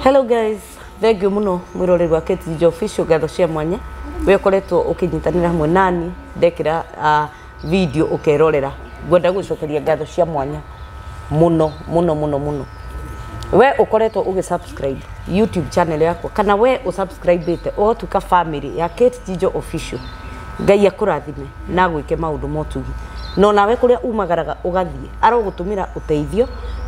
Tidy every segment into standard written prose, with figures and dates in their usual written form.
Hello guys, thank you muno mwiroreri wa Kate Njijo Official, ngatho cia mwanya we ukoretwo ukinyitanira hamwe nani ndekira video ukerorera. Ngwenda gucokeria ngatho cia mwanya muno muno muno muno. We ukoretwo ugisubscribe YouTube channel yakwa kana we usubscribete ugatuika family ya Kate Njijo Official. Ngai akurathime na gwike maundu motugi no nawe kuria umagaraga ugathie arogutumira uteithio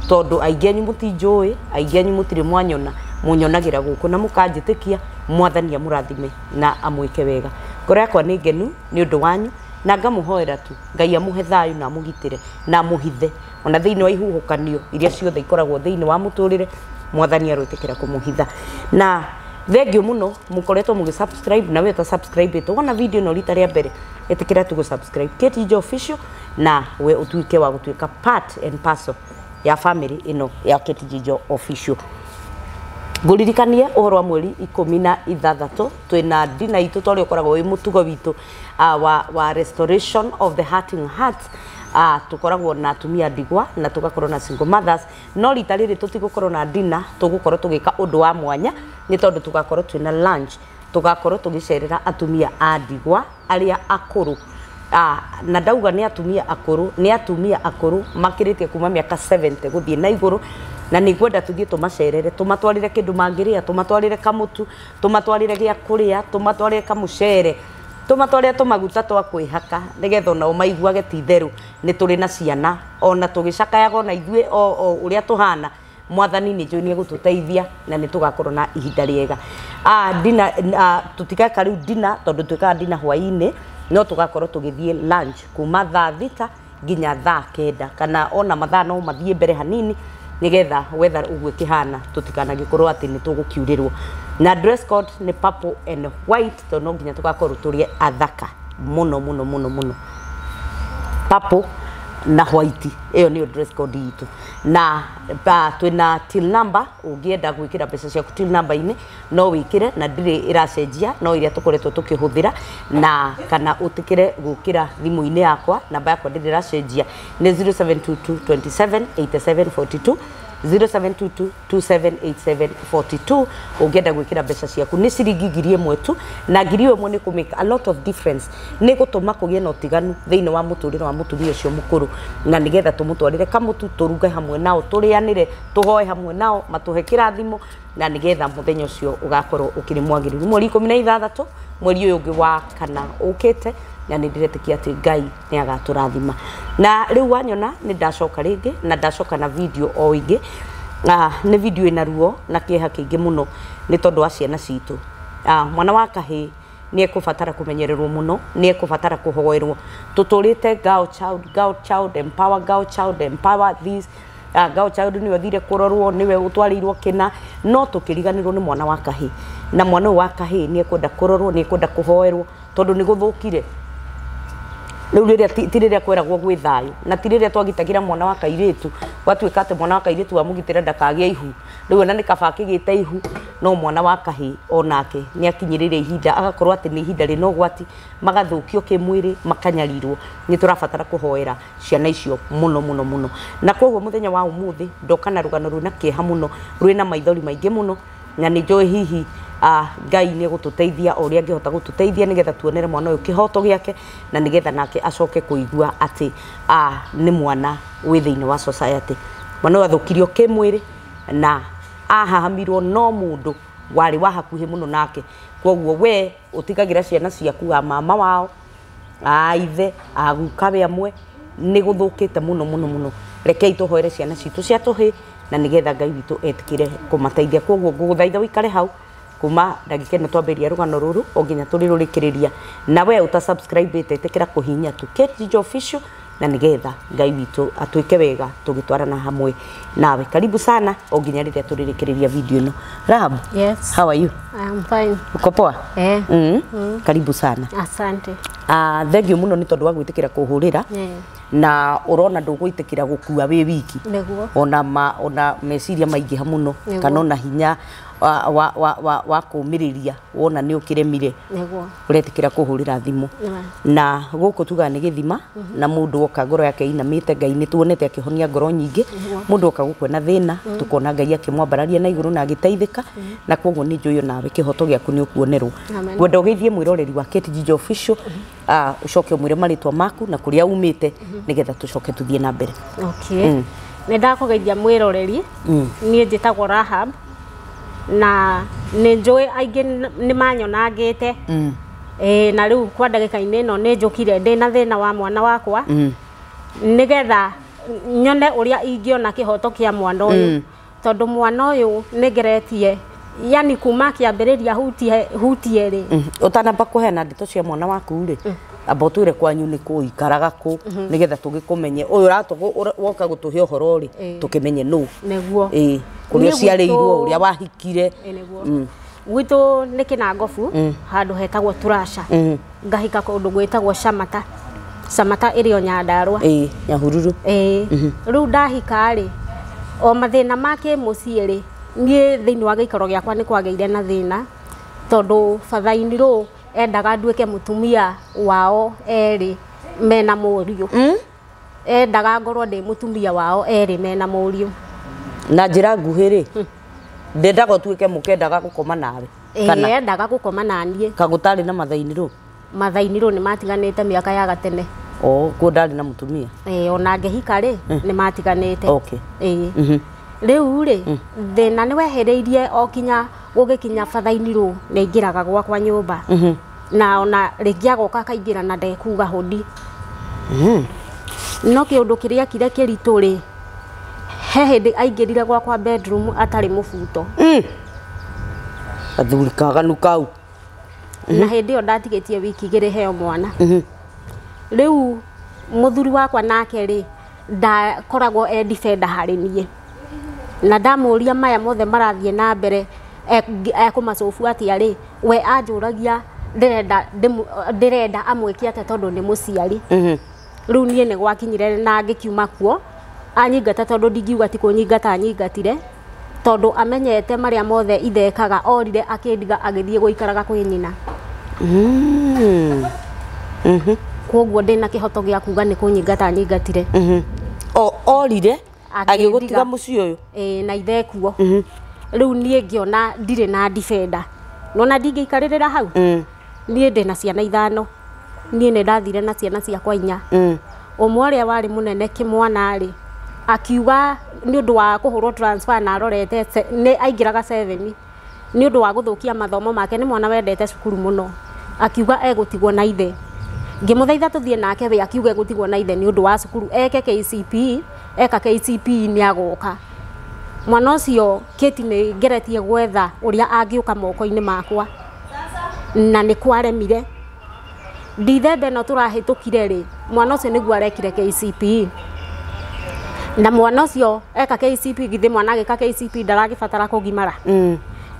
tondu aingi anyu mutinjui, aingi anyu mutiri mwanyona, munyonagira guku na mukanjitikia. Mwathani amurathime na amwike wega. Ngoro yakwa ni ngenu ni undu wanyu na ngamuhoera tu Ngai amuhe thayu na amugitire na amuhithe ona thiini wa ihuhukanio iria ciothe ikoragwo thiini wa muturire. Mwathani aroitikira kumuhitha. Na thengio muno mukoretwo mugisubscribe na we ta subscribe ito wona video no rita ria mbere itikira tu subscribe Kate Njijo Official na we utuike wa gutuika part and parcel ya family ino ya Kate Njijo Official. Nguririkanie uhoro wa mweri 16 twina dina itu tori ukoragwo wi mutugo witu wa restoration of the hurting heart. Tukoragwo na atumia ndigwa na tugakorwo na single mothers, no rita riri tutigukorwo na dina, tugukorwo tugika undu wa mwanya ni tondu tugakorwo twina lunch, tugakorwo tugicerera atumia a ndigwa aria akuru. Na ndauga ni atumia akuru, ni atumia akuru makiritie kuma miaka 70 guthie na iguru, na ningwenda tuthie tumacerere, tumatwarire kindu mangiria, tumatwarire kamutu, tumatwarire gia kuria, tumatwarire kamucere, tumatwarire tumaguta twa kwihaka nigetha onao maiguage ti theru ni turi na ciana ona tugicakayaga ona ithuĩ o uria tuhana. Mwathani ni njũĩ nĩ egũtũteithia na nĩ tũgakorwo na ihinda rĩega. Dina tutigeka rĩu dina tondu twĩkaga dina hwaĩ-inĩ, no tũgakorwo tũgĩthiĩ lunch kuma thaa 6 nginya thaa 9 kana ona mathaa no mathiĩ mbere hanini nigetha weather ũguo ĩkĩhana tũtikanagĩkorwo atĩ nĩ tũgũkiurĩrwo. Na dress code nĩ purple and white tondũ no nginya tũgakorwo tũrĩ athaka mũno mũno mũno mũno. Purple na white ĩyo nĩyo dress code itũ. Na twĩna till number, ũngĩenda gwĩkĩra mbeca ciaku till number-inĩ no wĩkĩre na ndirĩ ĩracenjia no iria tũkoretwo tũkĩhũthĩra, na kana ũtĩkĩre gũkĩra thimũ-inĩ yakwa, namba yakwa ndĩrĩ ĩracenjia nĩ 0722 27 87 42 0722 2787 42. Ũngĩenda gwĩkĩra mbeca ciaku nĩ ciringi 1,000 tu, na 1,000 nĩ kũ make a lot of difference, nĩ gũtũma kũgĩe na ũtiganu thĩinĩ wa mũtũrĩre wa mũtumia ũcio mũkũrũ, na nĩgetha tũmũtwarĩre kamũtu tũruge hamwe nao, tũrĩanĩre, tũhoe hamwe nao, matũhe kĩrathimo, na nĩgetha mũthenya ũcio ũgakorwo ũkĩrĩ mwagĩrĩru. Mweri 16 mweri ũyũ ũngĩ wa kana ũkĩte, na nĩ ndĩretĩkia atĩ Ngai nĩ agatũrathima. Na rĩu wanyona nĩ ndacoka rĩngĩ, na ndacoka na video o ĩngĩ. Nĩ video ĩna ruo na kĩeha kĩingĩ mũno nĩ tondũ wa ciana citũ. Mwana wa kahĩĩ nĩ ekũbatara kũmenyererwo mũno, nĩ ekũbatara kũhoerwo. Tũtũrĩte girl child, girl child, empower girl child, empower this. Girl child nĩwe ũthire kũrorwo, nĩwe ũtwarĩirwo kĩna, no tũkĩriganĩrwo nĩ mwana wa kahĩĩ. Na mwana ũyũ wa kahĩĩ nĩ ekwenda kũrorwo, nĩ ekwenda kũhoerwo tondũ nĩ gũthũkire. Rĩu rĩrĩa ti rĩrĩa kweragwo gwĩ thayũ, na ti rĩrĩa twagitagĩra mwana wa kairĩtu, gwatuĩka atĩ mwana wa kairĩtu wamũgitĩra ndakagĩe ihu, rĩu ona nĩ kaba akĩgĩte ihu, no mwana wa kahĩĩ onake nĩ akinyĩrĩire ihinda agakorwo atĩ nĩ ihinda rĩna ũgwati, magathũkio kĩmwĩrĩ, makanyarirwo. Nĩ tũrabatara kũhoera ciana icio mũno mũno mũno. Na koguo mũthenya wa ũmũthĩ ndoka na rũgano rwĩna kĩeha mũno, rwĩna maithori maingĩ mũno, na nĩ njũĩ hihi Ngai nĩ egũtũteithia o ũrĩa angĩhota gũtũteithia nĩgetha tuonere mwana ũyũ kĩhoto gĩake, na nĩgetha nake acoke kũigua atĩ nĩ mwana wĩ thĩinĩ wa society. Mwana ũyũ athũkirio kĩmwĩrĩ na ahahamirwo no mũndũ warĩ wa hakuhĩ mũno nake. Koguo we ũtigagĩra ciana ciaku a mama wao, a ithe, a gukawe amwe, nĩ gũthũkĩte mũno mũno mũno. Rekei tũhoere ciana citũ cia tũhĩĩ na nĩgetha Ngai witũ etĩkĩre kũmateithia. Koguo ngũgũthaitha ũikare hau kuma ndagĩka ĩno twambĩrĩria rũgano rũrũ o nginya tũrĩrũrĩkĩrĩria. Na we ũta subscribe ĩte ĩtĩkĩra kũhihinya tu Kate Njijo Official na nĩgetha Ngai witũ atwĩke wega tũgĩtwarana hamwe nawe. Karibu sana o nginya rĩrĩa tũrĩrĩkĩrĩria video ĩno. Rahab, Yes. how are you? I am fine. Uko poa? Eh. Karibu sana. Asante. Thengio mũno nĩ tondũ wa gwĩtĩkĩra kũhũrĩra. Na ũrona ndũgwĩtĩkĩra gũkua wĩ wiki. Nĩguo. Ona ma ona meciria maingĩha mũno Nĩguo. kana ona hinya wa kũũmĩrĩria wona nĩ ũkĩremire ũretĩkĩra kũhũrĩra thimũ na gũkũ tugaga nĩ gĩthima na mũndũ oka ngoro yake inamĩte Ngai nĩ tuonete akĩhonia ngoro nyingĩ mũndũ oka gũkũ na thĩna tukona Ngai akĩmwambararia na igũrũ na agĩteithĩka na koguo nĩ njũĩ nawe kĩhoto gĩaku nĩ ũkuonerwo ngwenda ũgeithie mwĩroreri wa Kate Njijo Official ũcoke ũmwĩre marĩtwa maku na kũrĩa umĩte nĩgetha tũcoke tũthiĩ na mbere. Okay. Nĩ ndakũgeithia mwĩroreri niĩ njĩtagwo Rahab na nĩ njũĩ aingĩ nĩ manyonangĩte na rĩu kwa ndagĩka-inĩ ĩno nĩ njũkire ndĩ na thĩna wa mwana wakwa nĩgetha nyone ũrĩa ingĩona kĩhoto kĩa mwana ũyũ tondũ mwana ũyũ nĩ ngeretie yani kuma kĩambĩrĩria hutie rĩ ũtanamba kũheana ndeto cia mwana waku rĩ amba ũtwĩre kwanyu nĩ kũ ikaraga kũ nĩgetha tũgĩkũmenye ũyũ woka gũtũhe ũhoro rĩ tũkĩmenye nũ nĩguo kũrĩa ũciarĩirwo ũrĩa wahikire gwitũ nĩ Kĩnangobu handũ hetagwo Turasha ngahika kũndũ gwĩtagwo Camata Camata ĩrĩ o Nyandarũa Nyahururu rĩu ndahika rĩ o mathĩna ma kĩmũciĩ rĩ niĩ thĩinĩ wa gĩikaro gĩakwa nĩ kwagĩire na thĩna tondũ bathaini rũ endaga nduĩke mũtumia wao erĩ mena mũriũ endaga ngorwo ndĩ mũtumia wao erĩ mena mũriũ na njĩra nguhĩ rĩ ndendaga ũtuĩke mũkendaga gũkoma nawe kana endaga gũkoma naniĩ kagũtarĩ na mathaini rũ mathaini rũ nĩ matiganĩte mĩaka ya gatene kuo ndarĩ na mũtumia ona ngĩhika rĩ nĩ matiganĩte okay. Rĩu rĩ thĩna nĩ wehereirie o kinya gũgĩkinya bathaini rũ nĩ aingĩraga gwakwa nyũmba na ona rĩngĩ agoka akaingĩra na ndekuga hũndi no kĩũndũ kĩrĩa kire kĩritũ rĩ he hĩndĩ aingĩrire gwakwa bedroom atarĩ mũbuto athuri kaganu kau na hĩndĩ ĩyo ndatigĩtie wiki igĩrĩ heo mwana rĩu mũthuri wakwa nake rĩ ndakoragwo e defender harĩ niĩ na ndamũria maya mothe marathiĩ na mbere ekũmacobu atĩa rĩ we anjũragia ndĩrenda amwĩke atĩa tondũ nĩ mũciari rĩu niĩ nĩ gwakinyire na ngĩkiuma kuo anyingata tondũ ndingiuga ti kũnyingata anyingatire tondũ amenyete marĩa mothe ithekaga orire akĩndiga agĩthiĩ gũikaraga kwĩ nyina koguo ndĩna kĩhoto gĩa kuga nĩ kũnyingata anyingatire orire agĩgũtiga mũciĩ ũyũ na ithe kuo rĩu niĩ ngĩona ndirĩ na defender nona ndingĩikarĩrĩra hau niĩ ndĩ na ciana ithano niĩ nĩ ndathire na ciana ciakwa inya ũmwe ũrĩa warĩ mũnene kĩmwana rĩ akiuga nĩ ũndũ wa kũhũrwo transfer na arorete nĩ aingĩraga 7 nĩ ũndũ wa gũthũkia mathomo make nĩ mwana wendete cukuru mũno akiuga egũtigwo na ithe ngĩmũthaitha tũthiĩ nake we akiuga egũtigwo na ithe nĩ ũndũ wa cukuru eke KCPE eka KCPE nĩ agoka mwana ũcio Kate nĩ ngeretie gwetha ũrĩa angĩũka moko-inĩ makwa na nĩ kwaremire Dithemba ĩno tũrahĩtũkire rĩ mwana ũcio nĩguo arekire KCPE na mwana ũcio eka KCPE githĩ mwana agĩka KCPE ndaragĩbatara kũgimara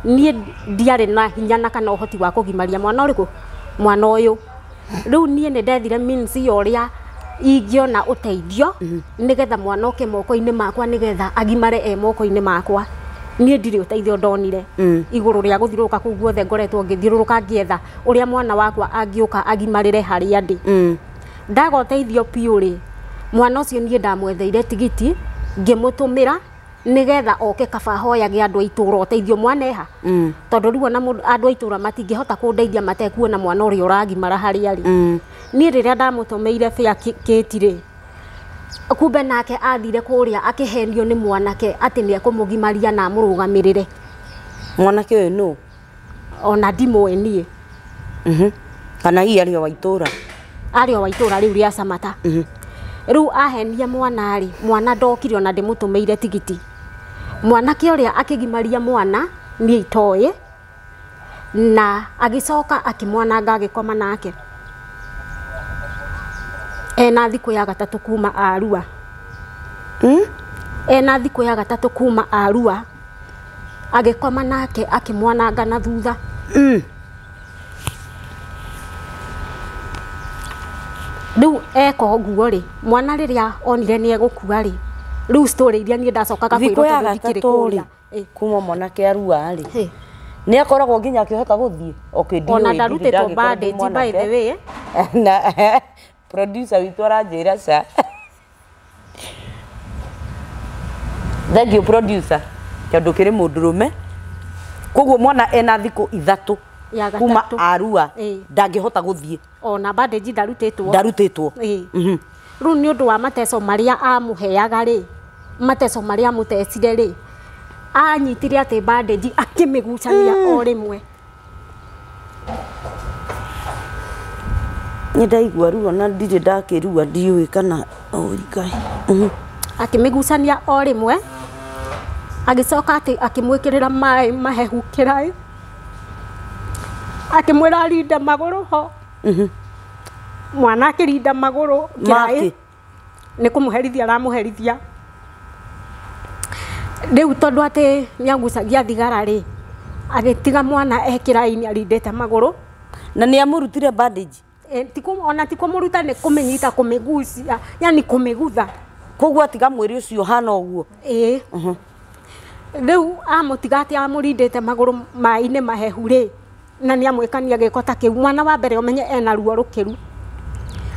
niĩ ndiarĩ na hinya na kana ũhoti wa kũgimaria mwana ũrĩkũ mwana ũyũ rĩu niĩ nĩ ndethire means ya ũrĩa ingĩona ũteithio nĩgetha mwana oke moko-inĩ makwa nĩgetha agimare e moko-inĩ makwa niĩ ndirĩ ũteithio ndonire igũrũ rĩa gũthiũrũrũka kũu guothe ngoretwo ngĩthiũrũrũka ngĩetha ũrĩa mwana wakwa angĩũka agimarĩre harĩa ndĩ ndaga ũteithio piũ rĩ mwana ũcio niĩ ndamwetheire tigiti ngĩmũtũmĩra nĩgetha oke kaba hoyage andũ a itũũra ũteithio mwaneha tondũ rĩu ona andũ a itũũra matingĩhota kũndeithia matekuona mwana ũrĩa ũragimara harĩa arĩ niĩ rĩrĩa ndamũtũmĩire bĩa Kate rĩ kumbe nake athire kũrĩa akĩhenio nĩ mwanake atĩ nĩ ekũmũgimaria na amũrũgamĩrĩre mwanake ũyũ nũ ona ndimũĩ niĩ kana hihi arĩ o wa itũũra arĩ o wa itũũra rĩu rĩa Camata rĩu ahenia mwana rĩ mwana ndokire ona ndĩmũtũmĩire tigiti mwanake ũrĩa akĩgimaria mwana niĩ itoĩ na agĩcoka akĩmwananga agĩkoma nake ena thikũ ya gatatũ kuma Arua ena thikũ ya gatatũ kuma Arua agĩkoma nake akĩmwananga na thutha Rĩu eka ũguo rĩ mwana rĩrĩa onire nĩ egũkua rĩ Rĩu story iria niĩ ndacokaga Thikũ kwĩrwo ya tondũ ndikĩrĩ gatatũ rĩ, kũrĩa. kuma mwanake arua rĩ, Ĩ. nĩ akoragwo nginya akĩhota gũthiĩ. Okay, ndiũĩ, Ona ndirĩ ndarutĩtwo ndagĩkorwo ndĩ bandage by mwanake. the way. Na producer witũ aranjĩra ca. Thank you producer, tondũ kĩrĩ mũndũrũme. Koguo mwana ena thikũ ithatũ Ya kuma gatatũ. arua Ĩ. ndangĩhota gũthiĩ. Ona bandage ndarutĩtwo. Ndarutĩtwo. Ĩ. Rĩu nĩ ũndũ wa mateco marĩa amũheaga rĩ, mateco marĩa amũtecire rĩ, anyitire atĩ bandage akĩmĩgucania o rĩmwe. Nĩ ndaigua ruo na ndirĩ ndakĩrua, ndiũĩ kana oi Ngai. Akĩmĩgucania o rĩmwe, agĩcoka atĩ akĩmwĩkĩrĩra maĩ mahehu kĩraĩ, akĩmwĩra arinde magũrũ ho. Mwana akĩrinda magũrũ kĩraĩ, Make. nĩ kũmũherithia aramũherithia. Rĩu tondũ atĩ nĩagucagia thigara rĩ, agĩtiga mwana e kĩraĩ-inĩ arindĩte magũrũ. Na nĩ amũrutire bandage? Ona ti kũmũruta, nĩ kũmĩnyita, kũmĩgucia, yani kũmĩgutha. Koguo atiga mwĩrĩ ũcio ũhana ũguo? Ĩĩ. Rĩu amũtiga atĩ amũrindĩte magũrũ maĩ-inĩ mahehu rĩ, na nĩ amwĩkania gĩko ta kĩu, mwana wa mbere ũmenye ena ruo rũkĩru.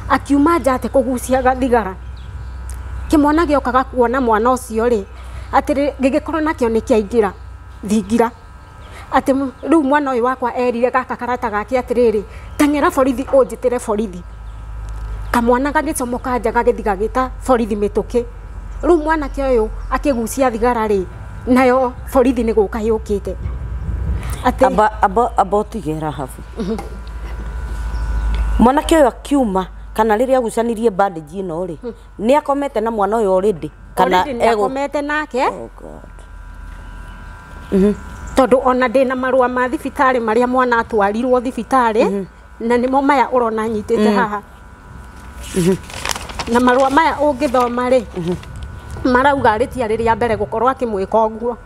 Akiuma nja atĩ kũgucia thigara. Kĩmwana gĩokaga kuona mwana ũcio rĩ, atĩ gĩgĩkorwo nakĩo nĩ kĩaingĩra thingira. Atĩ rĩu mwana ũyũ wakwa erire gaka karata gake atĩrĩrĩ, teng'era borithi ũnjĩtĩre borithi. Kamwana gagĩcomoka nja gagĩthiĩ gagĩta borithi mĩtũkĩ. Rĩu mwanake ũyũ akĩgucia thigara rĩ, nayo borithi nĩ gũka yũkĩte. Atĩ Amba ũtige Rahabu. Mwanake ũyũ akiuma kana rĩrĩa agucanirie bandage ĩno rĩ, nĩ akomete na mwana ũyũ already? Kana already nĩ akomete nake? Oh God. Tondũ ona ndĩna marũa ma thibitarĩ marĩa mwana atwarirwo thibitarĩ, na nĩmo maya ũrona nyitĩte haha. Na marũa maya ũngĩthoma rĩ, marauga rĩtiarĩ rĩa mbere gũkorwo akĩmwĩka ũguo.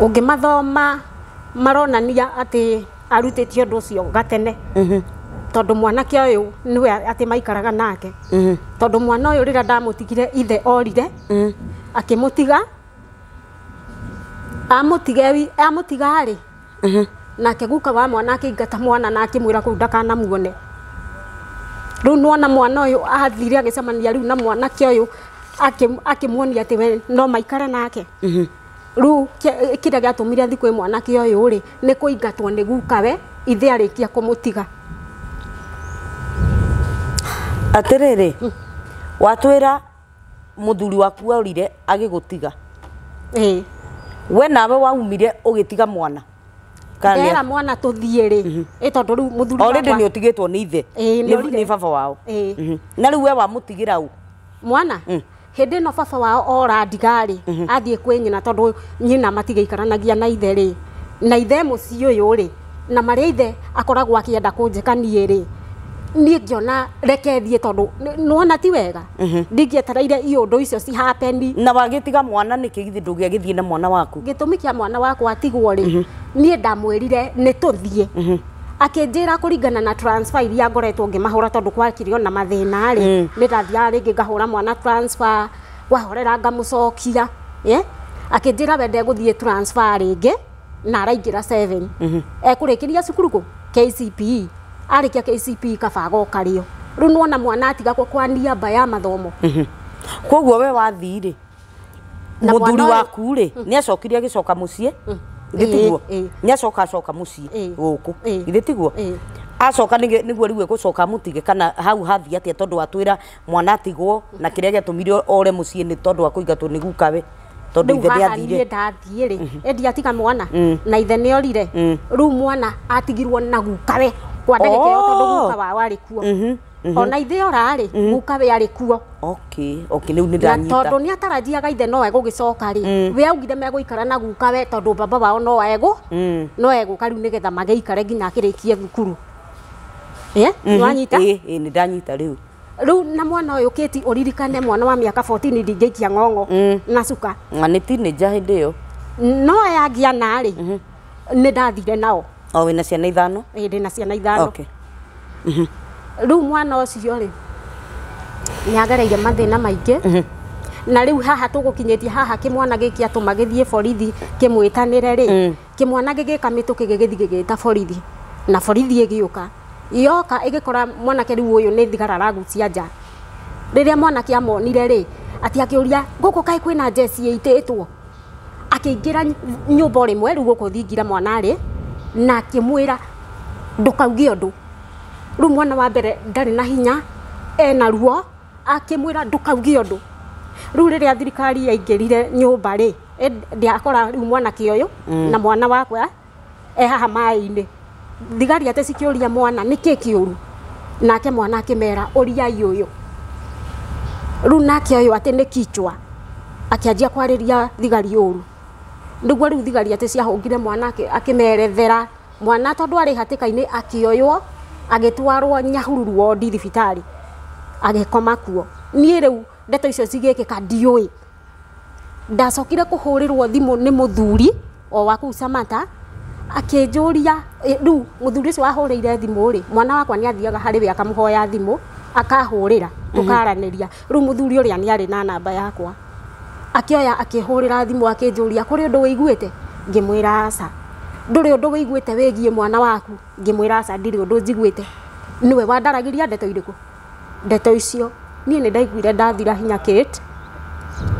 Ũngĩmathoma maronania atĩ arutĩtie ũndũ ũcio gatene. Tondũ mwanake ũyũ nĩwe atĩ maikaraga nake. Tondũ mwana ũyũ rĩrĩa ndamũtigire ithe orire, akĩmũtiga, amũtiga rĩ, nake guka wa mwana akĩingata mwana na akĩmwĩra kũu ndakanamuone. Rĩu nĩwona mwana ũyũ athire agĩcemania rĩu na mwanake ũyũ, akĩmuonia atĩ we no maikare nake. Rĩu kĩrĩa gĩatũmire athiĩ kwĩ mwanake ũyũ rĩ, nĩ kũingatwo nĩ gukawe, ithe arĩkia kũmũtiga. Atĩrĩrĩ, watwĩra mũthuri waku orire agĩgũtiga. Ĩĩ. We nawe waumire ũgĩtiga mwana? Kana Ndera mwana tũthiĩ rĩ, ĩ tondũ rĩu mũthuri already wakwa nĩ ũtigĩtwo nĩ ithe? Ĩĩ, nĩ orire. Nĩ baba wao? Ĩĩ. Na rĩu we wamũtigĩra ũ? Mwana? Hĩndĩ ĩno baba wao ora ndiga-rĩ, athiĩ kwĩ nyina tondũ nyina matigĩikaranagia na ithe rĩ, na ithe mũciĩ ũyũ rĩ, na marĩa ithe akoragwo akĩenda kũnjĩka niĩ rĩ, niĩ ngĩona reke thiĩ tondũ nĩwona ti wega. Ndingĩetereire iũndũ icio ci happen. Na wagĩtiga mwana nĩkĩ githĩ ndũngĩagĩthiĩ na mwana waku? Gĩtũmi kĩa mwana wakwa atigwo rĩ, niĩ ndamwĩrire nĩ tũthiĩ. Akĩnjĩra kũringana na transfer iria ngoretwo ngĩmahũra tondũ gwakĩrĩ ona mathĩna rĩ, nĩ ndathiaga rĩngĩ ngahũra mwana transfer, kwahorera ngamũcokia. Akĩnjĩra we ndegũthiĩ transfer rĩngĩ na araingĩra 7. Ekũrĩkĩria cukuru kũ? KCPE. Arĩkia KCPE kaba agoka rĩo. Rĩu nĩwona mwana atigagwo kwa niaba ya mathomo. Koguo we wathiĩ rĩ, mũthuri waku rĩ, nĩ acokire agĩcoka mũciĩ? Githĩ tiguo? Nĩ acoka acoka mũciĩ gũkũ. Githĩ tiguo? Acoka nĩguo rĩu egũcoka amũtige kana hau hathiĩ atĩa tondũ atwĩra mwana atigwo na kĩrĩa gĩatũmire ore mũciĩ nĩ tondũ wa kũingatwo nĩ gukawe. Tondũ ithe ndĩathire. Rĩu haha niĩ ndathiĩ rĩ, ĩndi atiga mwana na ithe nĩ orire. Rĩu mwana atigirwo na gukawe kwa ndagĩka ĩyo tondũ guka wao arĩ kuo. Ona ithe ora rĩ, gukawe arĩ kuo. Okay, okay, rĩu nĩ ndanyita. Na tondũ nĩ atarajiaga ithe no egũgĩcoka rĩ, we augire megũikara na gukawe tondũ baba wao no egũ, no egũka rĩu nĩgetha magĩikare nginya akĩrĩkie thukuru. Nĩwanyita? Ĩĩ, nĩ ndanyita rĩu. Rĩu na mwana ũyũ Kate ũririkane mwana wa mĩaka 14 ndingĩikia ng'ong'o na cuka. Na nĩ teenager hĩndĩ ĩyo. No aya angĩ ana rĩ, nĩ ndathire nao. O wĩna ciana ithano? Ĩĩ, ndĩna ciana ithano. Okay. Rĩu mwana ũcio rĩ nĩagereire mathĩna maingĩ na rĩu haha tũgũkinyĩtie haha kĩmwana gĩkĩ atũma gĩthiĩ borithi kĩmwĩtanĩre rĩ kĩmwana gĩgĩka mĩtũkĩ gĩgĩthiĩ gĩgĩta borithi na borithi ĩgĩũka yoka ĩgĩkora mwanake rĩu ũyũ nĩ thigara aragucia nja. Rĩrĩa mwanake amonire rĩ atĩ akĩũria gũkũ kaĩ kwĩna njeci ĩitĩtwo akĩingĩra nyũmba rĩmwe rĩu gũkũ thingira mwana rĩ na akĩmwĩra ndũkauge ũndũ. Rĩu mwana wa mbere ndarĩ na hinya ena ruo akĩmwĩra ndũkauge ũndũ. Rĩu rĩrĩa thirikari yaingĩrire nyũmba rĩ ndiakora rĩu mwanake ũyũ na mwana wakwa e haha maĩ-inĩ. Thigari atĩ cikĩũria mwana nĩkĩ kĩũru nake mwana akĩmera ũriai ũyũ. Rĩu nake ũyũ atĩ nĩ kichwa akĩanjia kwarĩria thigari ũru. Nĩguo rĩu thigari atĩ ciahũngire mwana akĩmerethera mwana tondũ arĩ hatĩka-inĩ akĩoywo agĩtwarwo Nyahururu wondi thibitarĩ agĩkoma kuo. Niĩ rĩu ndeto icio cigĩkĩka ndiũĩ. Ndacokire kũhũrĩrwo thimũ nĩ mũthuri o wa kũu Samata akĩnjũria rĩu mũthuri ũcio wahũrĩire thimũ rĩ mwana wakwa nĩ athiaga harĩ we akamũhoya thimũ akahũrĩra tũkaranĩria. Rĩu mũthuri ũrĩa nĩ arĩ na namba yakwa akĩoya akĩhũrĩra thimũ akĩnjũria kũrĩ ũndũ wĩiguĩte ngĩmwĩra aca. Ndũrĩ ũndũ wĩiguĩte wĩgiĩ mwana waku ngĩmwĩra aca ndirĩ ũndũ njiguĩte. Nĩwe wandaragĩria ndeto irĩkũ ndeto icio. Niĩ nĩ ndaiguire ndathira hinya Kate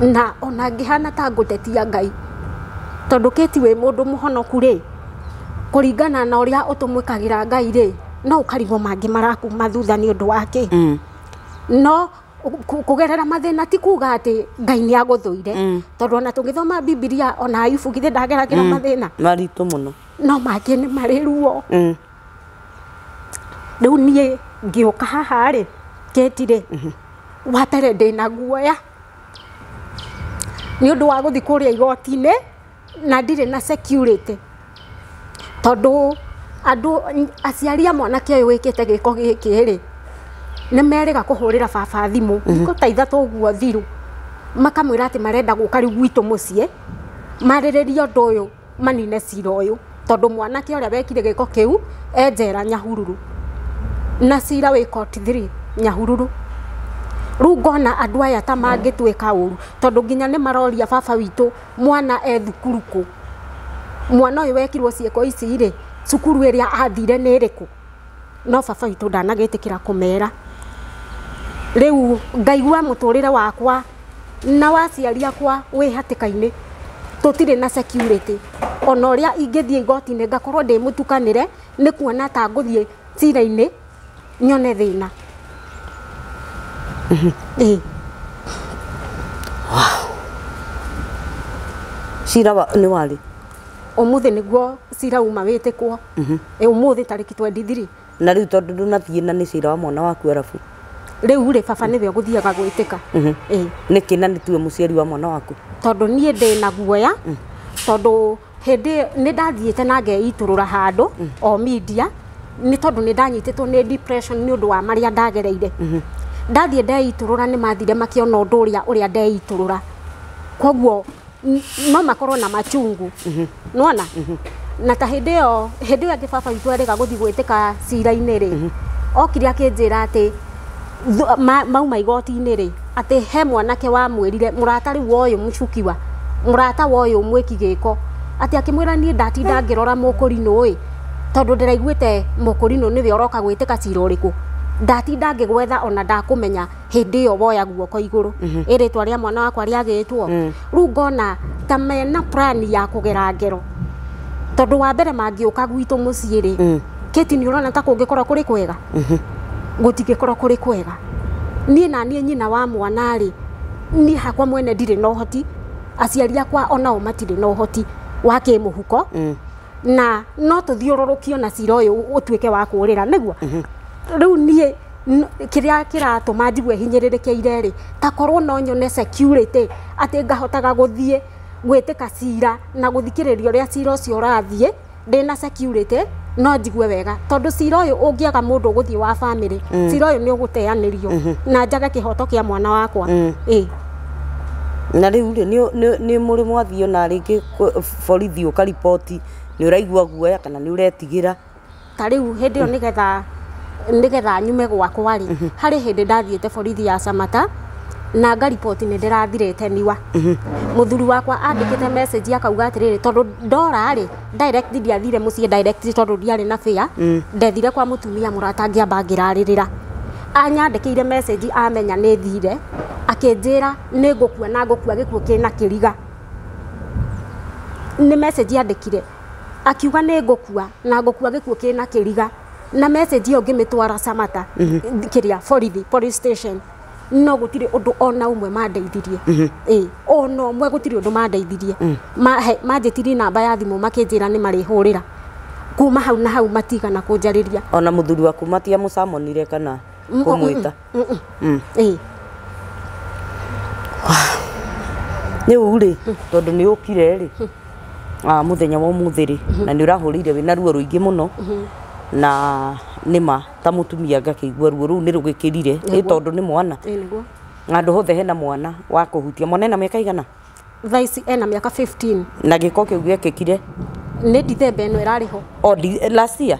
na ona ngĩhana ta ngũtetia Ngai tondũ Kate wĩ mũndũ mũhonoku rĩ kũringana na ũrĩa ũtũmwĩkagĩra Ngai rĩ no ũkarigwo mangĩ marakuma thutha nĩ ũndũ wake. No kũgerera mathĩna ti kuga atĩ Ngai nĩ agũthũire tondũ ona tũngĩthoma Bibilia ona Ayubu githĩ ndageragĩra mathĩna maritũ mũno no mangĩ nĩ marĩ ruo. Rĩu niĩ ngĩũka haha rĩ Kate rĩ wa mbere ndĩna guoya nĩ ũndũ wa gũthiĩ kũrĩa igoti-inĩ na ndirĩ na security tondũ andũ aciari a mwanake ũyũ wĩkĩte gĩko gĩkĩ rĩ nĩ merĩga kũhũrĩra baba thimũ thikũ ta ithatũ ũguo thiru makamwĩra atĩ marenda gũka rĩu gwitũ mũciĩ marĩrĩrie ũndũ ũyũ manine cira ũyũ tondũ mwanake ũrĩa wekire gĩko kĩu e njera Nyahururu na cira wĩ court 3 Nyahururu. Rĩu ngona andũ aya ta mangĩtuĩka ũru tondũ nginya nĩ maroria baba witũ mwana e thukuru kũ mwana ũyũ wekirwo ciĩko ici rĩ cukuru ĩrĩa athire nĩ ĩrĩkũ no baba witũ ndanagĩtĩkĩra kũmera. Rĩu ngaigua mũtũrĩre wakwa na wa aciari akwa wĩ hatĩka-inĩ tũtirĩ na security ona ũrĩa ingĩthiĩ igoti-inĩ ngakorwo ndĩ mũtukanĩre nĩ kuona ta ngũthiĩ cira-inĩ nyone thĩna. Cira nĩ warĩ ũmũthĩ nĩguo cira uma wĩtĩkwo ũmũthĩ tarĩki 23 na rĩu tondũ ndũnathiĩ na nĩ cira wa mwana waku arabu rĩu rĩ baba nĩwe ũgũthiaga gwĩtĩka. Nĩkĩ na nĩ tiwe mũciari wa mwana waku? Tondũ niĩ ndĩna guoya tondũ hĩndĩ nĩ ndathiĩte na ngeitũrũra handũ o media nĩ tondũ nĩ ndanyitĩtwo nĩ depression nĩ ũndũ wa marĩa ndagereire. Ndathiĩ ndeitũrũra nĩ mathire makĩona ũndũ ũrĩa ndeitũrũra koguo no makorwo na machungu nĩwona. Na ta hĩndĩ ĩyo ĩngĩ baba witũ erĩga gũthiĩ gwĩtĩka cira-inĩ rĩ okire akĩnjĩra atĩ mauma igoti-inĩ rĩ atĩ he mwanake wamwĩrire mũrata rĩu ũyũ mũcukiwa mũrata wa ũyũ mwĩki gĩko atĩ akĩmwĩra niĩ ndatinda ngĩrora mũkũrinũ ĩ tondũ ndĩraiguĩte mũkũrinũ nĩwe ũroka gwĩtĩka cira ũrĩkũ ndatinda ngĩgwetha ona ndakũmenya hĩndĩ ĩyo woya guoko igũrũ ĩrĩtwa rĩa mwana wakwa rĩagĩtwo. Rĩu ngona ta mena plan ya kũgera ngero tondũ wa mbere mangĩũka gwitũ mũciĩ rĩ Kate nĩ ũrona ta kũngĩkorwo kũrĩ kwega gũtingĩkorwo kũrĩ kwega. Niĩ na niĩ nyina wa mwana rĩ niĩ hakwa mwene ndirĩ na ũhoti aciari akwa onao matirĩ na ũhoti wa kĩmũhuko na no tũthiũrũrũkio na cira ũyũ ũtuĩke wa kũũrĩra nĩguo. Rĩu niĩ kĩrĩa kĩratũma njigue hinyĩrĩrĩkĩire rĩ ta korwo no nyone security atĩ ngahotaga gũthiĩ gwĩtĩka cira na gũthikĩrĩria ũrĩa cira ũcio ũrathiĩ ndĩna security no njigue wega tondũ cira ũyũ ũngĩaga mũndũ ũgũthiĩ wa family cira ũyũ nĩ ũgũteanĩrio na njage kĩhoto kĩa mwana wakwa. Na rĩu rĩ nĩ mũrĩ mwathiĩ ona rĩngĩ borithi ũkariboti nĩ ũraigua guoya kana nĩ ũretigĩra? Ta rĩu hĩndĩ ĩyo nĩgetha Nĩgetha nyume gwakwa rĩ, harĩ hĩndĩ ndathiĩte borithi ya Samata na ngariboti nĩ ndĩrathirĩte niwa. Mũthuri wakwa andĩkĩte message akauga atĩrĩrĩ, tondũ ndora rĩ direct ndiathire mũciĩ direct tondũ ndiarĩ na fare, ndethire kwa mũtumia mũrata ngĩamba ngĩrarĩrĩra. Anyandĩkĩire message amenya nĩ thire, akĩnjĩra nĩ ngũkua na ngũkua gĩkuũ kĩna kĩriga. Nĩ message andĩkire akiuga nĩ ngũkua na ngũkua gĩkuũ kĩna kĩriga, na message ĩyo ngĩmĩtwara Samata kĩrĩa borithi police station, no gũtirĩ ũndũ ona ũmwe mandeithirie. Ona ũmwe gũtirĩ ũndũ mandeithirie. Manjĩtirie namba ya thimũ makĩnjĩra nĩ marĩhũrĩra. Kuma hau na hau matigana kũnjarĩria. Ona mũthuri waku matiamũcamonire kana kũmwĩta? Rĩu rĩ, tondũ nĩ ũkire rĩ mũthenya wa ũmũthĩ rĩ, na nĩ ũrahũrĩire wĩna ruo rũingĩ mũno, na nĩma ta mũtumia ngakĩigua ruo rũu nĩ rũgĩkĩrire, ĩ tondũ nĩ mwana. Handũ hothe hena mwana wa kũhutia. Mwana ena mĩaka igana? Thaa ici ena mĩaka 15. Na gĩko kĩu gĩekĩkire? Nĩ Dithemba ĩno ĩrarĩ ho. O last year?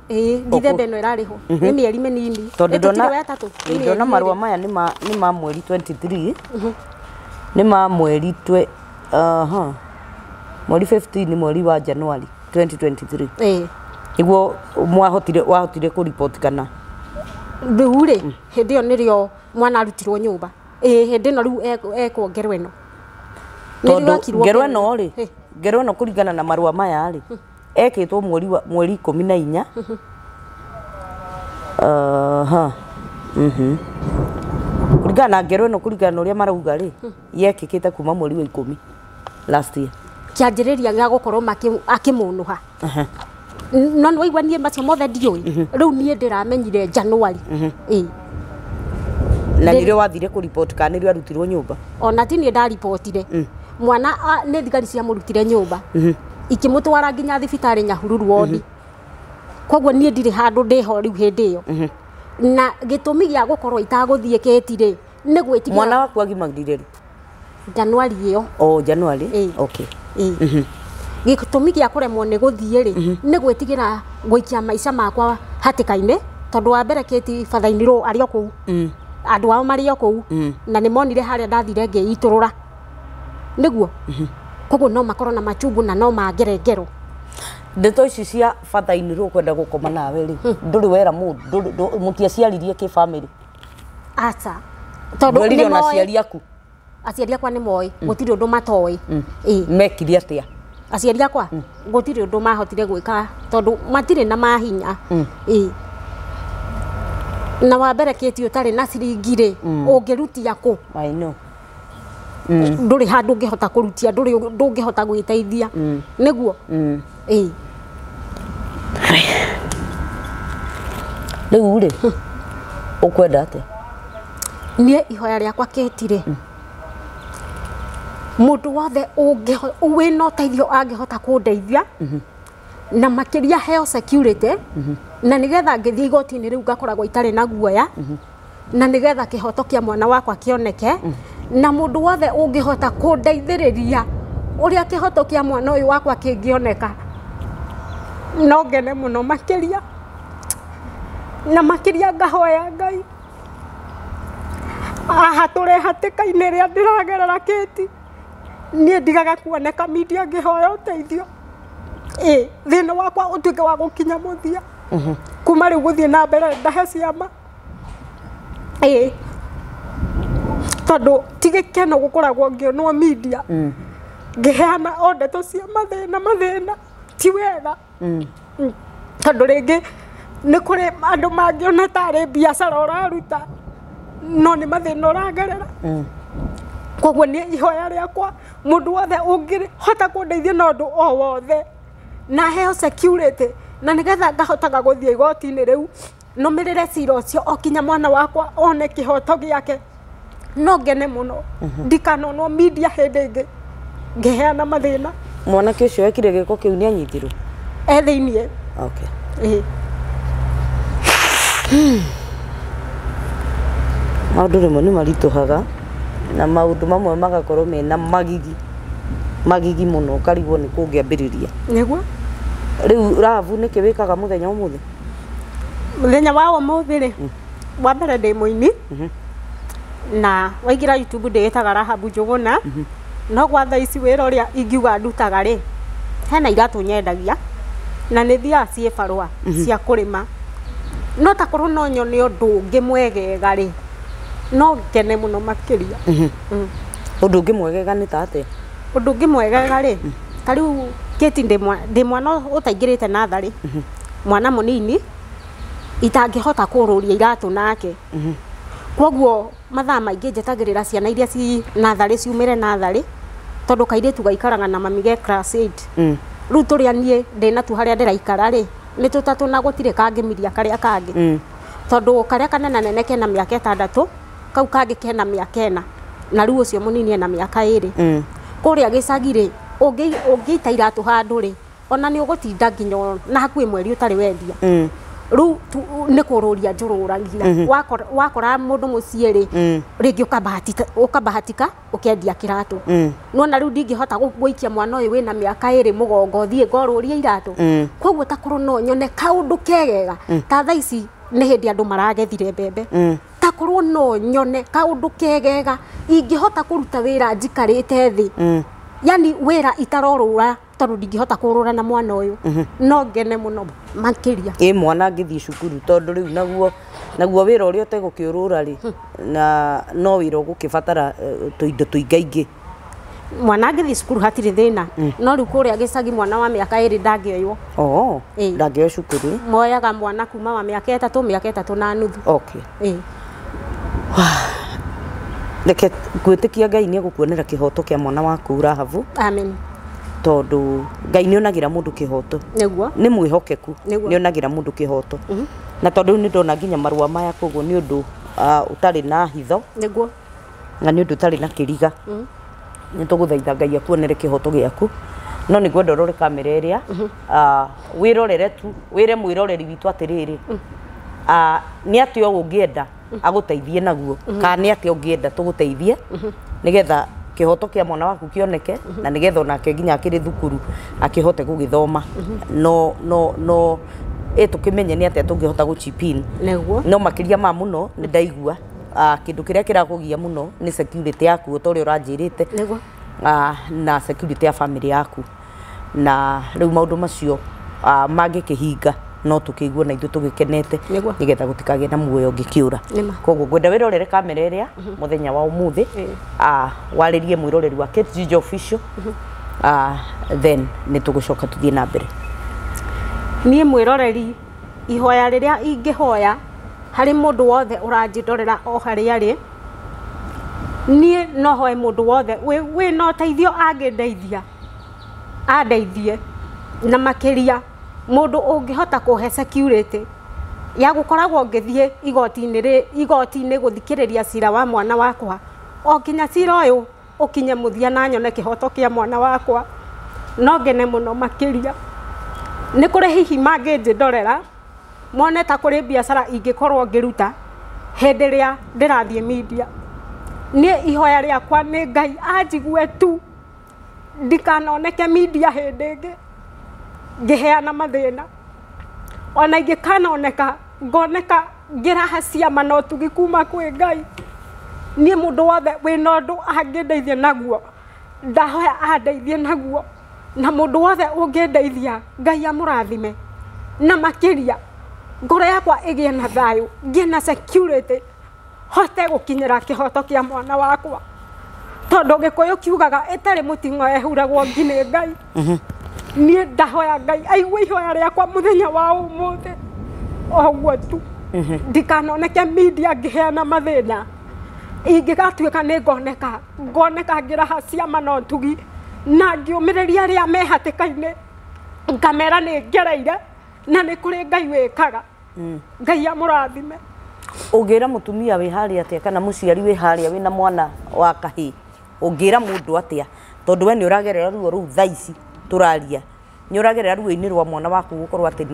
Ĩĩ, Dithemba ĩno ĩrarĩ ho. Nĩ mĩeri mĩnini. Tondũ ndona marũa maya nĩ ma mweri 23. Nĩ ma mweri mweri 15 mweri wa January 2023. Ĩĩ. Nĩguo wahotire kũripoti kana? Rĩu rĩ, hĩndĩ ĩyo nĩrĩo mwana arutirwo nyũmba. Ĩĩ, hĩndĩ ĩno rĩu ekwo ngero ĩno. Tondũ ngero ĩno rĩ, ngero ĩno kũringana na marũa maya rĩ, ekĩtwo mweri 14. Kũringana na ngero ĩno, kũringana na ũrĩa marauga rĩ, yekĩkĩte kuma mweri wa 10 last year. Kĩanjĩrĩria gĩa gũkorwo akĩmũnũha. No nĩ waigua niĩ macio mothe ndiũĩ. Rĩu niĩ ndĩramenyire January. Ĩĩ. Na nĩrĩo wathire kũripoti kana nĩrĩo arutirwo nyũmba? Ona ti niĩ ndaribotire. Mwana nĩ thigari ciamũrutire nyũmba. Ikĩmũtwara nginya thibitarĩ Nyahururu wodi. Koguo niĩ ndirĩ handũ ndĩho rĩu hĩndĩ ĩyo. Na gĩtũmi gĩa gũkorwo itagũthiĩ kĩti rĩ, nĩ gwĩtigĩra. Mwana waku agimarire rĩ? January ĩyo. Oh, January? Okay. Gĩtũmi gĩa kũremwo nĩ gũthiĩ rĩ, nĩ gwĩtigĩra gũikia maica makwa hatĩka-inĩ, tondũ wa mbere kĩti batha-inĩ rũ arĩ o kũu. Andũ ao marĩ o kũu, na nĩ monire harĩa ndathire ngĩitũrũra. Nĩguo? Koguo no makorwo na machungu na no mangere ngero. Ndeto ici cia batha-inĩ rũ kwenda gũkoma nawe rĩ, ndũrĩ wera mũndũ, mũtiaciaririe kĩ family? Aca. Tondũ nĩ moĩ aciari aku? Aciari akwa nĩ moĩ, gũtirĩ ũndũ matoĩ. Mekire atĩa? Aciari akwa gũtirĩ ũndũ mahotire gwĩka tondũ matirĩ na mahinya. Ĩĩ. Na wa mbere kĩti ũtarĩ na ciringi rĩ, ũngĩrutia kũ? I know. Ndũrĩ handũ ũngĩhota kũrutia, ndũngĩhota gwĩteithia. Nĩguo? Ĩĩ. Rĩu rĩ, ũkwenda atĩa? Niĩ ihoya rĩakwa kĩti rĩ, mũndũ wothe wĩna ũteithio angĩhota kũndeithia, na makĩria heo security, na nĩgetha ngĩthiĩ igoti-inĩ rĩu ngakoragwo itarĩ na guoya, na nĩgetha kĩhoto kĩa mwana wakwa kĩoneke, na mũndũ wothe ũngĩhota kũndeithĩrĩria ũrĩa kĩhoto kĩa mwana ũyũ wakwa kĩngĩoneka, no ngene mũno makĩria. Na makĩria ngahoya Ngai ahatũre hatĩka-inĩ ĩrĩa ndĩragerera kĩti. Niĩ ndigaga kuoneka media ngĩhoya ũteithio. Ĩĩ, thĩna wakwa ũtuĩke wa gũkinya mũthia. Kuma rĩu gũthiĩ na mbere ndahe ciama. Ĩĩ. Tondũ ti gĩkeno gũkoragwo ngĩonwo media. Ngĩheana o ndeto cia mathĩna mathĩna, ti wega. Tondũ rĩngĩ nĩ kũrĩ andũ mangĩona tarĩ biacara ũraruta, no nĩ mathĩna ũragerera. Koguo nĩ ihoya rĩakwa mũndũ wothe ũngĩhota kũndeithia na ũndũ o wothe, na heo security, na nĩgetha ngahotaga gũthiĩ igoti-inĩ rĩu nũmĩrĩre cira ũcio o kinya mwana wakwa one kĩhoto gĩake, no ngene mũno. Ndikanonwo media hĩndĩ ĩngĩ ngĩheana mathĩna. Mwanake ũcio wekire gĩko kĩu nĩ anyitirwo? E thĩiniĩ. Okay. Ĩĩ. Maũndũ rĩmwe nĩ maritũhaga, na maũndũ mamwe magakorwo mena magigi magigi mũno, ũkarigwo nĩ kũngĩambĩrĩria. Nĩguo? Rĩu Rahabu nĩkĩ wĩkaga mũthenya ũmũthĩ? Mũthenya wa ũmũthĩ rĩ, wa mbere ndĩ mũini na waingĩra YouTube ndĩĩtaga Rahabu Njũgũna. No gwa thaa ici wĩra ũrĩa ingiuga ndutaga rĩ, hena iratũ nyendagia na nĩ thiaga ciĩ barũa cia kũrĩma. No takorwo no nyone ũndũ ũngĩ mwegega rĩ, no ngene mũno makĩria. Ũndũ ũngĩ mwegega nĩ ta atĩa? Ũndũ ũngĩ mwegega rĩ, ta rĩu Kate ndĩ mwana ũtaingĩrĩte natharĩ, mwana mũnini itangĩhota kũrũria iratũ nake. Koguo mathaa maingĩ njetagĩrĩra ciana iria ci natharĩ ciumĩre natharĩ, tondũ kairĩtu gaikaraga na mami ge class 8. Rĩu tũrĩa niĩ ndĩnatuo harĩa ndĩraikara rĩ, nĩ tũtatũ na gũtirĩ kangĩmiria karĩa kangĩ. Tondũ karĩa kanene nene kena mĩaka 6, kau kangĩ kena mĩaka 4, na rĩu ũcio mũnini ena mĩaka 2. Kũrĩa gĩcagi rĩ, ũngĩita iratũ handũ rĩ, ona nĩ ũgũtinda nginya na hakuhĩ mweri ũtarĩ wendia. Rĩu nĩ kũrũria njũrũragia. Wakora mũndũ mũciĩ rĩ, rĩngĩ ũkabahatika ũkendia kĩratũ. Nĩwona rĩu ndingĩhota gũikia mwana ũyũ wĩna mĩaka 2 mũgongo thiĩ ngorũrie iratũ. Koguo takorwo no nyone kaũndũ kegega, ta thaa ici nĩ hĩndĩ andũ maragethire mbembe. Takorwo no nyone kaũndũ kegega ingĩhota kũruta wĩra njikarĩte thĩ, yani wĩra itarorũra tondũ ndingĩhota kũrũra na mwana ũyũ, no ngene mũno makĩria. Ĩ mwana angĩthiĩ cukuru, tondũ rĩu naguo wĩra ũrĩa ũtegũkĩũrũra rĩ, na no wĩra ũgũkĩbatara tũindo tũingaingĩ. Mwana angĩthiĩ cukuru hatirĩ thĩna, no rĩu kũrĩa gĩcagi mwana wa mĩaka 2 ndangĩoywo. Ndangĩoywo cukuru. Moyaga mwana kuma wa mĩaka 3, mĩaka 3.5. Okay. Reke gwĩtĩkia Ngai nĩ egũkuonera kĩhoto kĩa mwana waku Rahabu. Amen. Tondũ Ngai nĩ onagĩra mũndũ kĩhoto. Nĩguo. Nĩ mwĩhokeku. Nĩ onagĩra mũndũ kĩhoto. Na tondũ rĩu nĩ ndona nginya marũa maya, koguo nĩ ũndũ ũtarĩ na hitho. Nĩguo. Na nĩ ũndũ ũtarĩ na kĩriga. Nĩ tũgũthaitha Ngai akuonere kĩhoto gĩaku. No nĩ ngwenda ũrore kamera ĩrĩa, wĩrorere tu, wĩre mwĩroreri witũ atĩrĩrĩ, nĩ atĩa ũngĩenda agũteithie naguo, kana nĩ atĩa ũngĩenda tũgũteithie nĩgetha kĩhoto kĩa mwana waku kĩoneke, na nĩgetha onake nginya akĩrĩ thukuru akĩhote gũgĩthoma. No no no tũkĩmenye nĩ atĩa tũngĩhota gũ chip in. Nĩguo. No makĩria ma mũno nĩ ndaigua kĩndũ kĩrĩa kĩrakũgia mũno nĩ security yaku, ta ũrĩa ũranjĩrĩte. Nĩguo. Na security ya family yaku. Na rĩu maũndũ macio mangĩkĩhinga no tũkĩigue na ithuĩ tũgĩkenete, nĩgetha gũtikagĩe na muoyo ũngĩkĩũra. Koguo ngwenda wĩrorere kamera ĩrĩa mũthenya wa ũmũthĩ, warĩrie mwĩroreri wa Kate Ginger Official, then nĩ tũgũcoka tũthiĩ na mbere. Niĩ mwĩroreri, ihoya rĩrĩa ingĩhoya harĩ mũndũ wothe ũranjĩndorera o harĩa arĩ, niĩ no hoe mũndũ wothe wĩna ũteithio angĩndeithia andeithie, na makĩria mũndũ ũngĩhota kũhe security ya gũkoragwo ngĩthiĩ igoti-inĩ gũthikĩrĩria cira wa mwana wakwa, o nginya cira ũyũ ũkinye mũthia na nyone kĩhoto kĩa mwana wakwa, no ngene mũno makĩria. Nĩ kũrĩ hihi mangĩnjĩndorera mone ta kũrĩ biacara ingĩkorwo ngĩruta hĩndĩ ĩrĩa ndĩrathiĩ media. Niĩ ihoya rĩakwa nĩ Ngai anjigue tu, ndikanoneke media hĩndĩ ĩngĩ ngĩheana mathĩna. Ona ingĩkanoneka ngoneka ngĩraha ciama na ũtugi kuma kwĩ Ngai. Niĩ mũndũ wothe wĩna ũndũ angĩndeithia naguo, ndahoya andeithie naguo, na mũndũ wothe ũngĩndeithia Ngai amũrathime. Na makĩria ngoro yakwa ĩgĩe na thayũ, ngĩe na security, hote gũkinyĩra kĩhoto kĩa mwana wakwa. Tondũ Gĩkũyũ kiugaga ĩtarĩ mũting'o ehuragwo ngi nĩ Ngai. Niĩ ndahoya Ngai aigue ihoya rĩakwa mũthenya wa ũmũthĩ, oguo tu. Ndikanoneke media ngĩheana mathĩna. Ingĩgatuĩka nĩ ngoneka, ngoneka ngĩraha ciama na ũtugi, na ngĩũmĩrĩria arĩa me hatĩka-inĩ, ngamera nĩ ngereire na nĩ kũrĩ Ngai wĩkaga. Ngai amũrathime. Ũngĩra mũtumia wĩ harĩa atĩa, kana mũciari wĩ harĩa wĩna mwana wa kahĩĩ, ũngĩra mũndũ atĩa? Tondũ we nĩ ũragerera ruo rũu thaa ici tũraria, nĩ ũragerera ruo-inĩ rwa mwana waku gũkorwo atĩ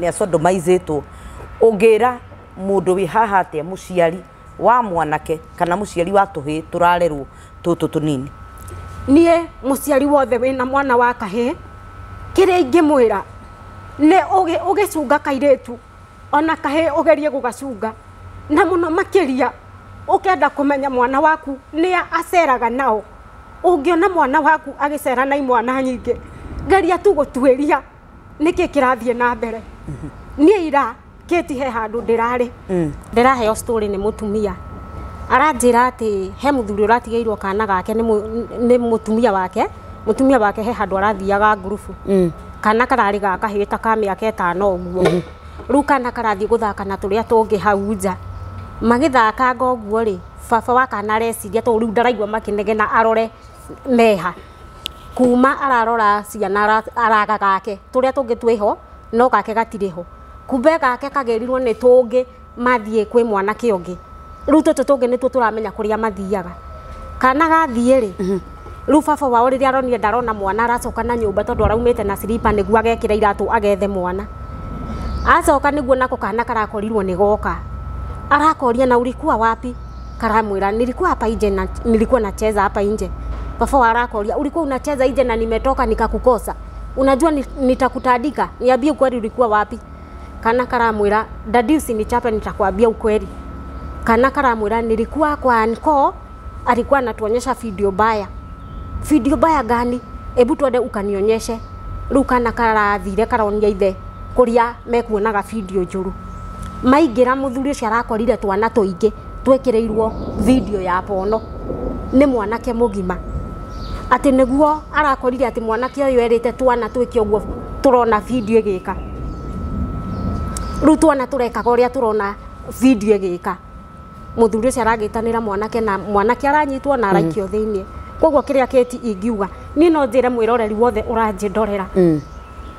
nĩ asodomizĩtwo. Ũngĩra mũndũ wĩ haha atĩa, mũciari wa mwanake kana mũciari wa tũhĩĩ tũrarerwo tũtũ tũnini? Niĩ mũciari wothe wĩna mwana wa kahĩĩ, kĩrĩa ingĩmwĩra nĩ ũgĩcunga kairĩtu Ona kahĩ ũgerie gũgacunga na mũno makĩria ũkenda kũmenya mwana waku nĩa aceraga nao. Ũngĩona mwana waku agĩcera na imwana nyingĩ, geria tu gũtuĩria nĩkĩ kĩrathiĩ na mbere. Niĩ ira kĩti he handũ ndĩrarĩ, ndĩraheo story nĩ mũtumia aranjĩra atĩ he mũthuri ũratigĩirwo kana gake nĩ mũtumia wake. Mũtumia wake he handũ arathiaga ngurubu, kana kararĩ ga kahĩĩ ta ka mĩaka 5 ũguo. Rĩu kana karathiĩ gũthaka na tũrĩa tũngĩ hau nja, magĩthakanga ũguo rĩ, baba wa kana areciria tondũ rĩu ndaraigua makĩnegena arore meha. Kuma ararora ciana araga gake tũrĩa tũngĩ twĩho no gake gatirĩ ho. Kumbe gake kagĩrirwo nĩ tũngĩ mathiĩ kwĩ mwanake ũngĩ. Rĩu tũtũ tũngĩ nĩtuo tũramenya kũrĩa mathiaga. Kana gathiĩ rĩ, rĩu baba wao rĩrĩa aronire ndarona mwana aracoka na nyũmba tondũ araumĩte na silipa nĩguo agekĩra iratũ agethe mwana. Acoka nĩguo nako kana karakorirwo nĩ goka. Arakoria na ulikuwa wapi? Karamwĩra nilikuwa hapa nje na nilikuwa nacheza hapa nje. Baba wao arakoria ulikuwa unacheza nje na nimetoka nikakukosa. Unajua nitakutandika, niambie ukweli ulikuwa wapi? Kana karamwĩra daddy usinichape nitakwambia ukweli. Kana karamwĩra nilikuwa kwa anko, alikuwa anatuonyesha video baya. Video baya gani? Ebu twende ukanionyeshe. Rĩu kana karathire karonia ithe kũrĩa mekuonaga video njũru. Maingĩra mũthuri ũcio arakorire twana tũingĩ twĩkĩrĩirwo video ya pono nĩ mwanake mũgima. Atĩ nĩguo arakorire atĩ mwanake ũyũ erĩte twana twĩke ũguo tũrona video ĩgĩka. Rĩu twana tũrekaga ũrĩa tũrona video ĩgĩka. Mũthuri ũcio aragĩtanĩra mwanake na mwanake aranyitwo na araikio thĩinĩ. Koguo kĩrĩa kĩti ingiuga niĩ no njĩre mwĩroreri wothe ũranjĩndorera,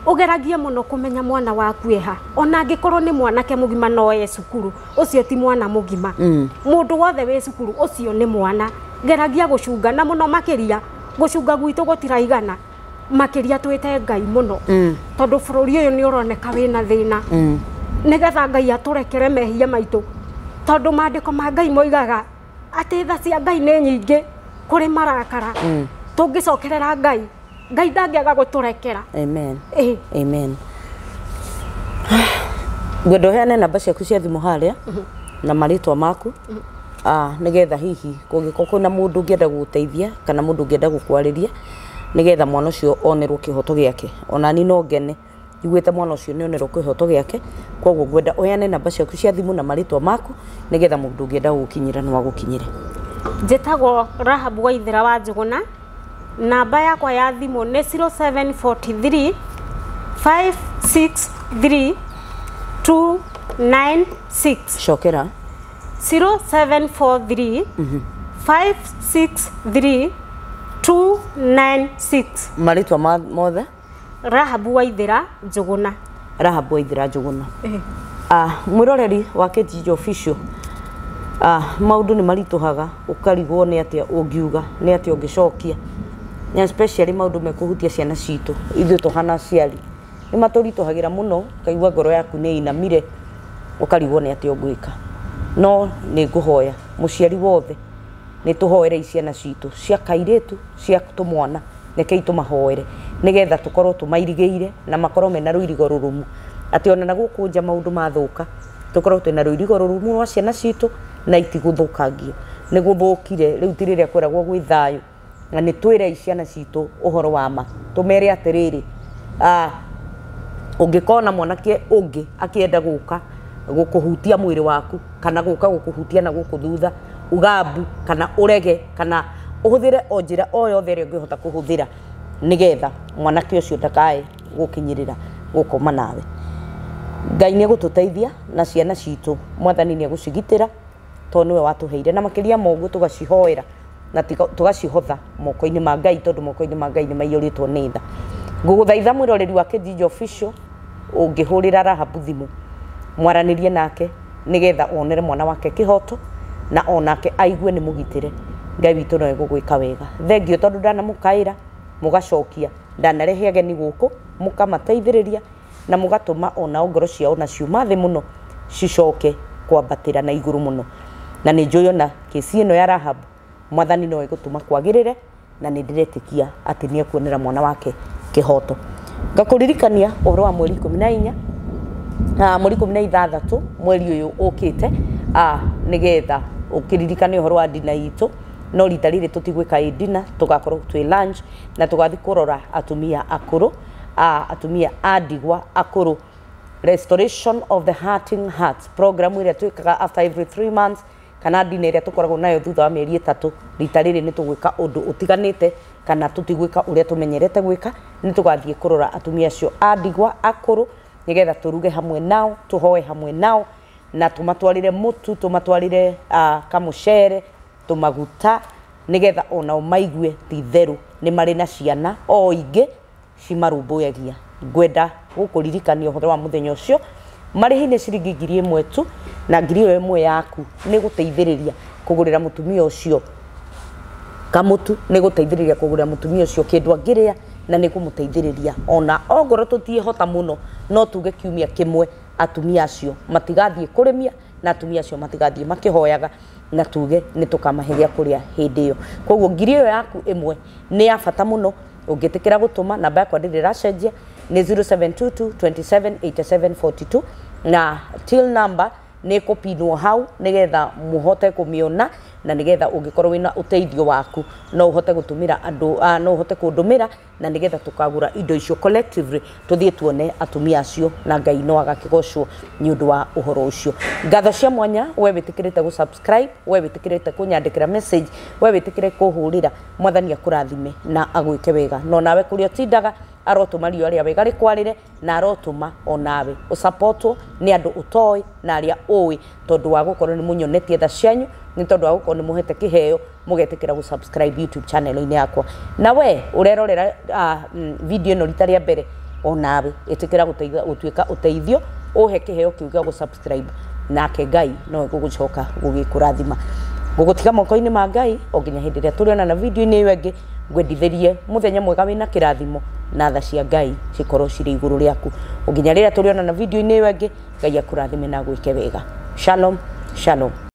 ũgeragie mũno kũmenya mwana waku eha. Ona angĩkorwo nĩ mwanake mũgima no e cukuru, ũcio ti mwana mũgima. Mũndũ wothe wĩ cukuru ũcio nĩ mwana. Geragia gũcunga na mũno makĩria gũcunga gwitũ gũtiraigana, makĩria twĩte Ngai mũno, tondũ bũrũri ũyũ nĩ ũroneka wĩna thĩna. Nĩgetha Ngai atũrekere mehia maitũ, tondũ maandĩko ma Ngai moigaga atĩ tha cia Ngai nĩ nyingĩ kũrĩ marakara. Tũngĩcokerera Ngai, Ngai ndangĩaga gũtũrekera. Amen. Amen. Ngwenda ũheane namba ciaku cia thimũ harĩa na marĩtwa maku, nĩgetha hihi kũngĩkorwo kwĩna mũndũ ũngĩenda gũgũteithia kana mũndũ ũngĩenda gũkwarĩria nĩgetha mwana ũcio onerwo kĩhoto gĩake. Ona niĩ no ngene njiguĩte mwana ũcio nĩ onerwo kĩhoto gĩake. Koguo ngwenda ũheane namba ciaku cia thimũ na marĩtwa maku nĩgetha mũndũ ũngĩenda gũgũkinyĩra no agũkinyĩre. Njĩtagwo Rahabu Waithera wa Njũgũna. Namba yakwa ya thimũ nĩ 0743 563 296. Cokera. 0743 563 296. Marĩtwa mothe? Rahabu Waithera Njũgũna. Rahabu Waithera Njũgũna. Mwĩroreri wa KTG Official, maũndũ nĩ maritũhaga ũkarigwo nĩ atĩa ũngiuga, nĩ atĩa ũngĩcokia, na especially maũndũ mekũhutia ciana citũ ithuĩ tũhana aciari nĩ matũritũhagĩra mũno, ũkaigua ngoro yaku nĩ ĩinamire, ũkarigwo nĩ atĩa ũngwĩka. No nĩ ngũhoya mũciari wothe nĩ tũhoere ciana citũ cia kairĩtu cia tũmwana, rekei tũmahoere nĩgetha tũkorwo tũmairigĩire na makorwo mena rũirigo rũrũmu, atĩ ona na gũkũ nja maũndũ mathũka tũkorwo twĩna rũirigo rũrũmu rwa ciana citũ na itigũthũkangio. Nĩ gũthũkire rĩu ti rĩrĩa kweragwo gwĩ thayũ, na nĩ twĩrei ciana citũ ũhoro wa ma, tũmere atĩrĩrĩ, ũngĩkona mwanake ũngĩ akĩenda gũka gũkũhutia mwĩrĩ waku kana gũka gũkũhutia na gũkũ thutha, ugambu kana ũrege kana ũhũthĩre o njĩra o yothe ĩrĩa ũngĩhota kũhũthĩra nĩgetha mwanake ũcio ndakae gũkinyĩrĩra gũkoma nawe. Ngai nĩ egũtũteithia na ciana citũ Mwathani nĩ egũcigitĩra tondũ nĩwe watũheire, na makĩria ma ũguo tũgacihoera na tũgacihotha moko-inĩ ma Ngai, tondũ moko-inĩ ma Ngai nĩ maiyũrĩtwo nĩ tha. Ngũgũthaitha mwĩroreri wa KTG Official, ũngĩhũrĩra Rahabu thimũ mwaranĩrie nake nĩgetha onere mwana wake kĩhoto na onake aigue nĩ mũgitĩre. Ngai witũ no egũgwĩka wega. Thengiũ tondũ ndanamũkaĩra mũgacokia, ndanarehe ageni gũkũ mũkamateithĩrĩria na mũgatũma onao ngoro ciao na ciuma thĩ mũno cicoke kwambatĩra na igũrũ mũno. Na nĩ njũĩ ona kesi ĩno ya Rahabu Mwathani no egũtũma kwagĩrĩre, na nĩ ndĩretĩkia atĩ nĩ ekuonera mwana wake kĩhoto. Ngakũririkania ũhoro wa mweri 14 Mweri 16 mweri ũyũ ũkĩte, nĩgetha ũkĩririkane ũhoro wa dina itũ. No rita rĩrĩ tũtigwĩka ĩ dina, tũgakorwo twĩ lunch na tũgathiĩ kũrora atumia akũrũ, atumia a ndigwa akũrũ. Restoration of the Hurting Hearts program ĩrĩa twĩkaga after every 3 months, kana dina ĩrĩa tũkoragwo nayo thutha wa mĩeri 3. Rita rĩrĩ nĩ tũgwĩka ũndũ ũtiganĩte, kana tũtigwĩka ũrĩa tũmenyerete gwĩka. Nĩ tũgathiĩ kũrora atumia acio a ndigwa akũrũ, nĩgetha tũruge hamwe nao, tũhoe hamwe nao, na tũmatwarĩre mũtu, tũmatwarĩre kamũcere, tũmaguta, nĩgetha onao maigue ti theru nĩ marĩ na ciana o ingĩ cimarũmbũyagia. Ngwenda gũkũririkania ũhoro wa mũthenya ũcio. Marĩhi nĩ ciringi 1,000 tu, na 1,000 yaku nĩ gũteithĩrĩria kũgũrĩra mũtumia ũcio kamũtu, nĩ gũteithĩrĩria kũgũrĩra mũtumia ũcio kĩndũ angĩrĩa, na nĩ kũmũteithĩrĩria ona ongorwo tũtiĩhota mũno, no tuge kiumia kĩmwe atumia acio matigathiĩ kũrĩmia, na atumia acio matigathiĩ makĩhoyaga, na tuge nĩ tũkamahe gĩa kũrĩa hĩndĩ ĩyo. Koguo 1,000 yaku nĩ ya bata mũno. Ũngĩtĩkĩra gũtũma, namba yakwa ndĩrĩ ĩracenjia, nĩ 0722 27 87 42, na till number nĩ ĩkũpinwo hau nĩgetha mũhote kũmĩona, na nĩgetha ũngĩkorwo wĩna ũteithio waku no ũhote gũtũmĩra andũ, no ũhote kũndũmĩra, na nĩgetha tũkagũra indo icio collectively, tũthiĩ tuone atumia acio, na Ngai no agakĩgocwo nĩ ũndũ wa ũhoro ũcio. Ngatho cia mwanya we wĩtĩkĩrĩte gũ subscribe, we wĩtĩkĩrĩte kũnyandĩkĩra message, we wĩtĩkĩrĩte kũhũrĩra. Mwathani akũrathime na agwĩke wega. No nawe kũrĩa ũtindaga arotũma riũa rĩa wega rĩkwarĩre, na arotũma onawe ũsapotwo nĩ andũ ũtoĩ na arĩa ũĩ, tondũ wa gũkorwo nĩ mũnyonetie tha cianyu, nĩ tondũ wa gũkorwo nĩ mũhete kĩheo mũgetĩkĩra gũ subscribe YouTube channel-inĩ yakwa. Na we ũrerorera video ĩno rita rĩa mbere, onawe ĩtĩkĩra gũtuĩka ũteithio, ũhe kĩheo kĩu gĩa gũ subscribe, nake Ngai no egũgũcoka gũgĩkũrathima. Ngũgũtiga moko-inĩ ma Ngai o nginya hĩndĩ ĩrĩa tũrĩonana video-inĩ ĩyo ĩngĩ. Ngwendithĩrie mũthenya mwega wĩna kĩrathimo, na tha cia Ngai cikorwo cirĩ igũrũ rĩaku. O nginya rĩrĩa tũrĩonana video-inĩ ĩyo ĩngĩ, Ngai akũrathime na agwĩke wega. Shalom, shalom.